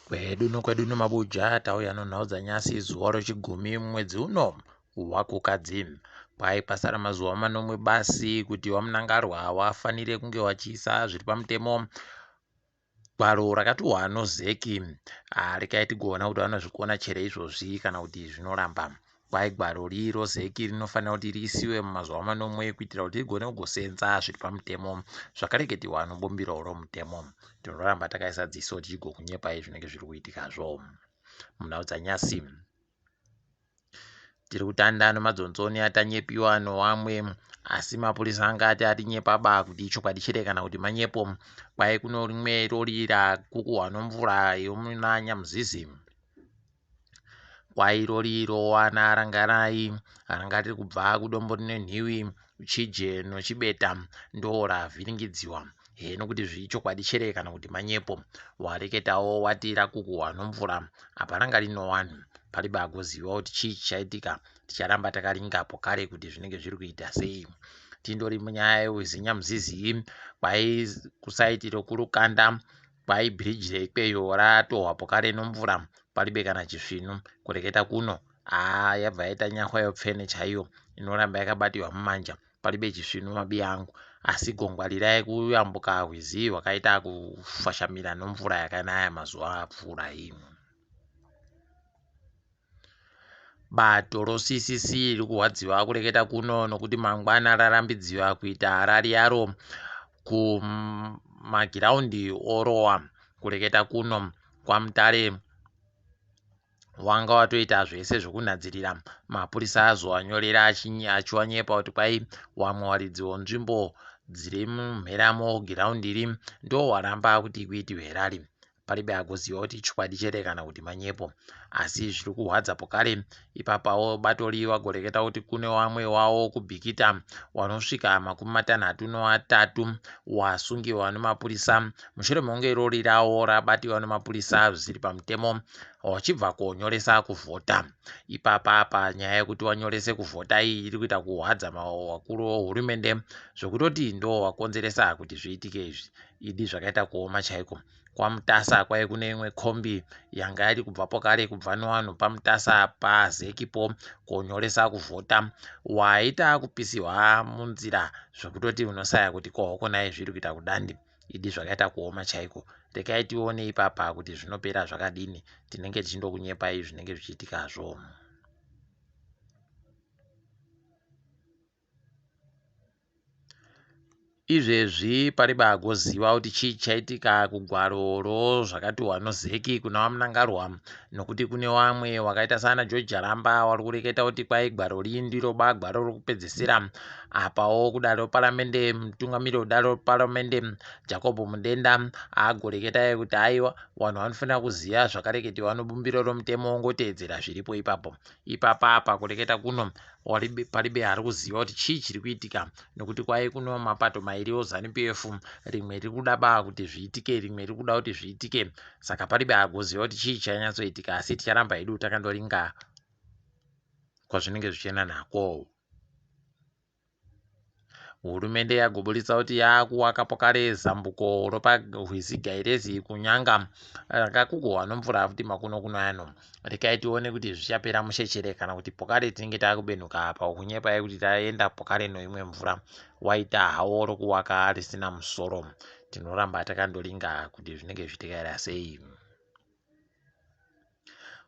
Kwedu nokwedu nomabuja tauya nonhau dzanyasi zuva rochigumi mumwedzi uno waKukadzi. Kwai kwasara mazuva manomwe basi kuti vaMnangarwa vafanire kunge vachiisa zviri pamutemo gwaro rakatuhwa noZEC. Rekai tigoona kuti vanozvikona chere izvozvi kana kuti zvinoramba. Kwai gwaro riro ZEC rinofanira kuti riisiwe mumazuva manomwe kuitira kuti rigone kugosenza zviri pamutemo zvakareketiwa nobumbiro romutemo. Tinoramba takaisa dziso tichigokunyepai zvinenge zviri kuitikazvo munhau dzanyasi. Tiri kutanda nomadzonzoni atanyepiwa nowamwe asi mapurisa anga ati atinyepa ba kuti ichokwadi chere kana kuti manyepo. Kwai kuno rimwe rori rakukuhwa nomvura yomuna Nyamuzizi. Kwai rori rowana Rangarai ranga riri kubva kudombo rine nhiwi Chije noChibeta ndoravhiringidziwa heno kuti zvichokwadi chere kana kuti manyepo. Wareketawo wati rakukuhwa nomvura apa ranga rino wanhu paribe agoziva kuti chii chichaitika ticharamba takaringa pokare kuti zvinenge zviri kuita sei. Tindori munyaya yeziNyamuzizi iyi kwai kusaiti rokuRukanda Kwai bridge reikweyo ratohwa pokare nomvura paribe kana chisvinu kureketa kuno haa yabva yaita nyahwa yopfene chaiyo inoramba yakabatiwa mumanja paribe chisvinu mabiya angu asi gongwarirai kuyambuka rwizi rwakaita kufashamira nomvura yakanaya mazuva apfuura iyi. Bato roCCC riri kurwadziwa kureketa kuno nokuti mangwana rarambidziwa kuita rari yaro kumagiraundi orowa kureketa kuno kwaMutare wanga watoita zvese zvekunhadzirira mapurisa azowanyorera achiwanyepa kuti kwai wamwe waridzi wonzvimbo dziri mumheramo giraundi iri ndowaramba kuti kuitirwe rari Paribe agoziva kuti ichokwadi chere kana kuti manyepo asi zviri kuhwadza pokare ipapawo batori vagoreketa kuti kune wamwe wawo kuBikita wanosvika 33 wasungiwa nemapurisa mushure mekunge rori rawo rabatiwa nemapurisa zvisiri pamutemo wachibva konyoresa kuvhota ipapa apa nyaya yekuti wanyorese kuvhota iyi iri kuita kuhwadza vakuru vehurumende zvekutoti ndo wakonzeresa kuti zviitike izvi idi zvakaita kuoma chaiko KwaMutasa kwaive kune imwe kombi yanga iri kubvapo kare kubva nevanhu paMutasa paZekipo konyoresa kuvhota. Waita kupisiwa munzira zvekutoti unosaya kuti ko hokonai zviri kuita kudandi. Idi zvakaita kuoma chaiko. Rekai tione ipapa kuti zvinopera zvakadini. Tinenge tichindokunyepai zvinenge zvichiitikazvo. Izvezvi paribe agoziva kuti chii chichaitika kugwaro rozvakatuhwa noZEC kuna VaMnangarwa nokuti kune wamwe wakaita saana George Charamba wari kureketa kuti kwai gwaro rii ndiro ba gwaro rokupedzisira. Apawo kudare reparamende mutungamiri wedare reparamende Jacob Mudenda agoreketa iye kuti aiwa vanhu vanofanira kuziva zvakareketiwa nobumbiro romutemo wongoteedzera zviripo ipapo. Ipapa apa kureketa kuno paribe ari kuziva kuti chii chiri kuitika nokuti kwaive kuno mapato mairi ozanu pf rimwe riri kuda ba kuti zviitike rimwe riri kuda kuti zviitike saka paribe agoziva kuti chii chanyatsoitika asi ticharamba hedu takandoringa kwazvinenge zvichienda nako. Hurumende yagoburitsa kuti yakuwaka pokare zambuko roparwizi Gairezi kuNyanga rakakukuhwa nomvura futi makuno kuno ano. Rekai tione kuti zvichapera mushe chere kana kuti pokare tinenge takubenhuka apa kunyepai kuti taenda pokare noimwe mvura waita hawo rokuwaka risina musoro. Tinoramba takandoringa kuti zvinenge zvichitekaira sei.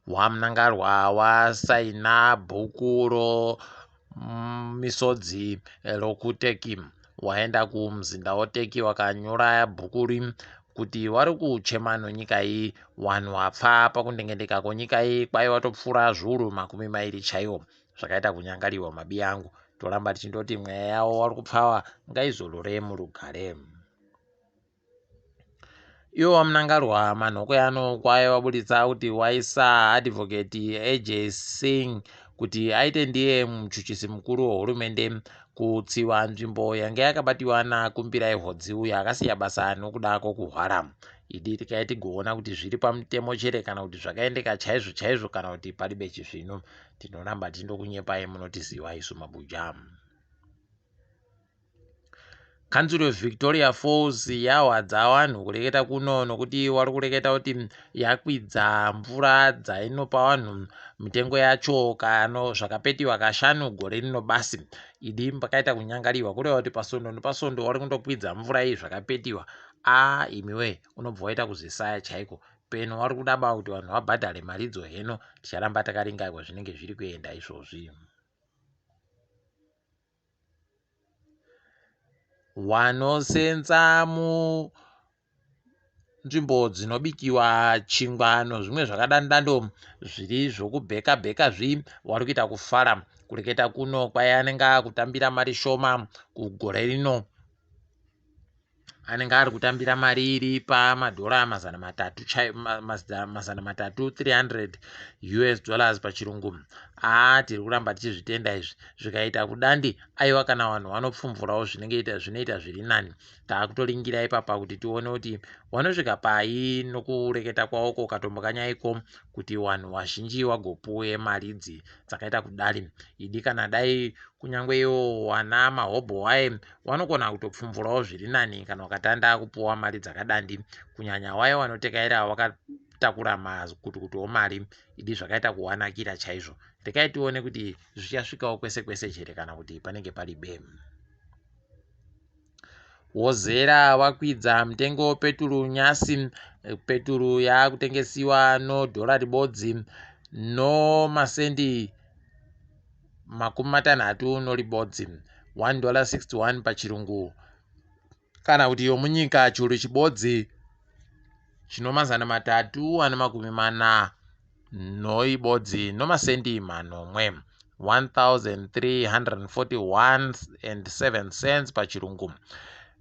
WaMnangarwa wasaina bhuku romisodzi rokuTurkey waenda kumuzinda weTurkey wakanyora bhuku ri kuti wari kuchema nonyika iyi wanhu wapfa pakundengendeka kwenyika iyi kwai watopfuura zviuru 20 chaiwo zvakaita kunyangariwa mabiya angu toramba tichindoti mweya yawo wari kupfawa ngaizorore murugare. Iwo VaMnangarwa manhoko ano kwaye vaburitsa kuti waisa Advocate AJ Singh kuti aite ndiye muchuchisi mukuru wehurumende kutsiva nzvimbo yange yakabatiwa naKumbirai Hodzi uyo akasiya basa nokuda kwokuhwara. Idi tikai tigoona kuti zviri pamutemo chere kana kuti zvakaendeka chaizvo chaizvo kana kuti paribe chisvinu. Tinoramba tichindokunyepai munotiziva isu mabuja. Kanzuru yeVictoria Falls yahwadza vanhu kureketa kuno nokuti wari kureketa kuti yakwidza mvura dzainopa vanhu mitengo yacho kano zvakapetiwa kashanu gore rino basi. Idi pakaita kunyangariwa kureva kuti pasondo nepasondo wari kundokwidza mvura iyi zvakapetiwa. A imiwe unobva waita kuzvisaya chaiko peno wari kuda ba kuti vanhu vabhadhare maridzo heno ticharamba takaringa kwazvinenge zviri kuenda izvozvi. Wanosenza munzvimbo dzinobikiwa chingwa nozvimwe zvakadandando zviri zvokubheka bheka zvi wari kuita kufara kureketa kuno kwai anenge akutambira mari shoma kugore rino anenge ari kutambira mari iri pamadhora 300 300 US dollars pachirungu. Aa tiri kuramba tichizvitenda izvi zvikaita kudandi aiwa kana vanhu vanopfumvurawo zvinenge zvinoita zviri nani. Taakutoringira ipapa kuti tione kuti wanosvika pai nokureketa kwawoko katombokanyaiko kuti vanhu vazhinji vagopuwe mari idzi dzakaita kudari. Idi kana dai kunyangwe iwo wana mahobho waye wanokona kutopfumvurawo zviri nani kana wakatanda kupuwa mari dzakadandi kunyanya waya wanotekaira wakatakura makutukutu omari idi zvakaita kuwanakira chaizvo. Rekai tione kuti zvichasvikawo kwese kwese chere kana kuti panenge pari be. Wozera wakwidza mutengo wepeturu nyasi peturu yaakutengesiwa nodhora ribodzi nomasendi 61 $1.61 pachirungu kana kuti yomunyika chiuru chibodzi chino 341 nomasendi manomwe 1341 and 7 cents pachirungu.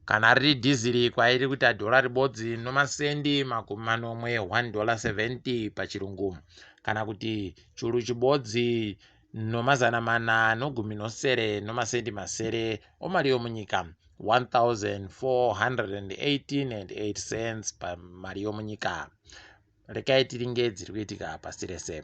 Kana riri dhiziri kwairi kuita dhora ribodzi nomasendi 70 $1.70 pachirungu kana kuti chiuru chibodzi no417 nomasendi masere omari yomunyika 1418 and 8 cents pamari yomunyika. Rekai tiringe dziri kuitika pasi rese.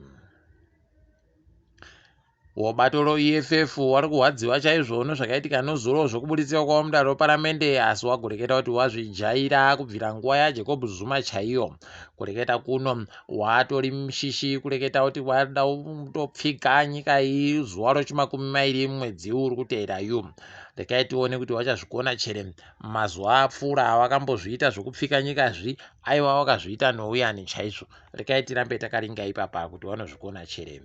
Wabato roEFF wari kurwadziwa chaizvo nezvakaitika nozuro zvokuburitswa kwavo mudare reparamende asi wagoreketa kuti wazvijaira kubvira nguva yaJacob Zuma chaiyo. Kureketa kuno watori mushishi kureketa kuti wada kutopfika nyika iyi zuva rochimakumi mairi mwedzi uri kuteera yu. Rekai tione kuti wachazvikona chere. Mazuva apfuura wakambozviita zvokupfika nyika zvi aiwa wakazviita nouyani chaizvo. Rekai tirambe takaringa ipapa kuti wanozvikona chere.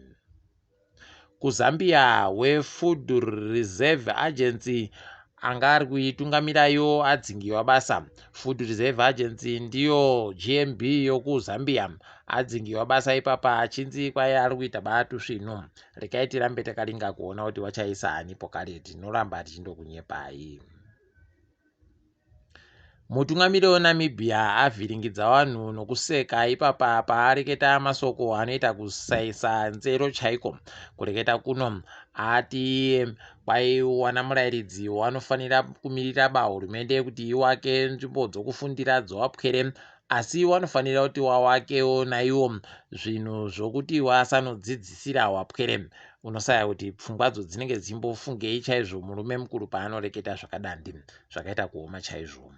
KuZambia weFood Reserve Agency anga ari kuitungamirayo adzingiwa basa. Food Reserve Agency ndiyo GMB yokuZambia adzingiwa basa ipapa achinzi kwai ari kuita batusvinu. Rekai tirambe takaringa kuona kuti wachaisa anipo kare tinoramba tichindokunyepai. Mutungamiri weNamibia avhiringidza vanhu nokuseka ipapa paareketa masoko anoita kusaisa nzero chaiko. Kureketa kuno ati kwaiwana murayiridzi wanofanira kumirira bahurumende kuti iwake nzvimbo dzokufundira dzowapwere asi wanofanira kuti wawakewo naiwo zvinhu zvokuti wasanodzidzisira wapwere. Unosaya kuti pfungwadzo dzinenge dzichimbofungei chaizvo murume mukuru paanoreketa zvakadandi zvakaita kuoma chaizvo.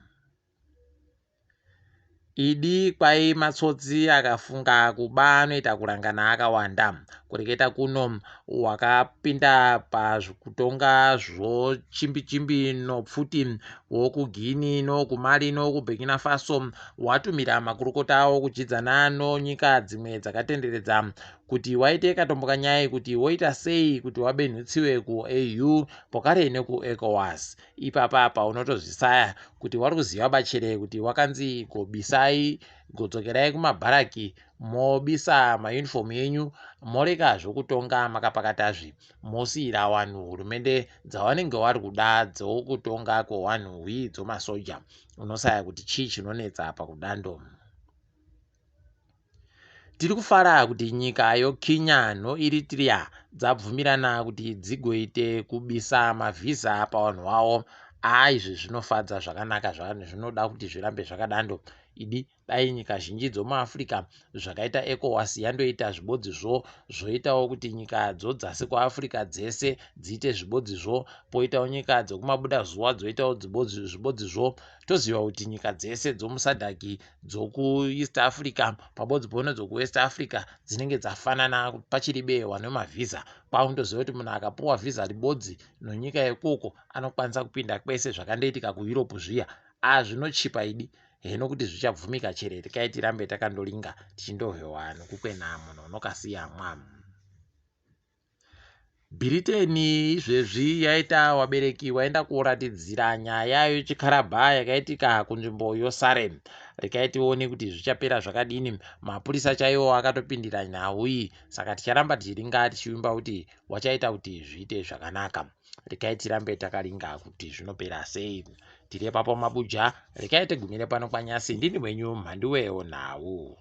Idi kwai matsotsi akafunga kuba anoita kurangana akawanda. Kureketa kuno wakapinda pakutonga zvochimbi chimbi nopfuti wokuGuinea nokuMali nokuBurkina Faso watumira makurukota awo kudyidzana nonyika dzimwe dzakatenderedza kuti waite katombokanyai kuti woita sei kuti wabenhutsiwe kuAU pokare nekuECOWAS. Ipapa paunotozvisaya kuti wari kuziva bachere kuti wakanzi gobisai godzokerai kumabharaki mobisa mayunifomu enyu moreka zvokutonga makapakatazvi mosiyira vanhu hurumende dzavanenge vari kuda dzokutonga kwevanhu hwi dzomasoja. Unosaya kuti chii chinonetsa pakudando. Tiri kufara kuti nyika yoKenya noEritrea dzabvumirana kuti dzigoite kubisa mavhisa pavanhu vavo. Aa izvi zvinofadza zvakanaka zvinoda kuti zvirambe zvakadando. Idi dai nyika zhinji dzomuAfrica zvakaita ECOWAS yandoita zvibodzizvo, zvoitawo kuti nyika dzodzasi kuAfrica dzese dziite zvibodzizvo, poitawo nyika dzokumabudazuva dzoitawo zvibodzizvo. Toziva kuti nyika dzese dzomuSADC, dzokuEast Africa pabodzipo nedzokuWest Africa dzinenge dzafanana pachiribe wane mavhisa. Kwakundoziva kuti munhu akapuwa vhisa ribodzi nonyika yekoko anokwanisa kupinda kwese zvakandoitika kuEurope zviya. A zvinochipa idi heno kuti zvichabvumika chere rekai tirambe takandolinga tichindohwewa nokukwena munhu unokasiyamwa. Bhiriteni izvezvi yaita wabereki waenda koratidzira nyaya yechikarabha yakaitika kunzvimbo yoSare. Rekai tione kuti zvichapera zvakadini. Mapurisa chaiwo akatopindira nhau iyi saka ticharamba tichiringa tichivimba kuti wachaita kuti zviite zvakanaka. Rekai tirambe takaringa kuti zvinopera sei. Tiri ipapo mabuja, rekai tigumire pano kwanyasi. Ndini wenyu Mhanduwe Nhau.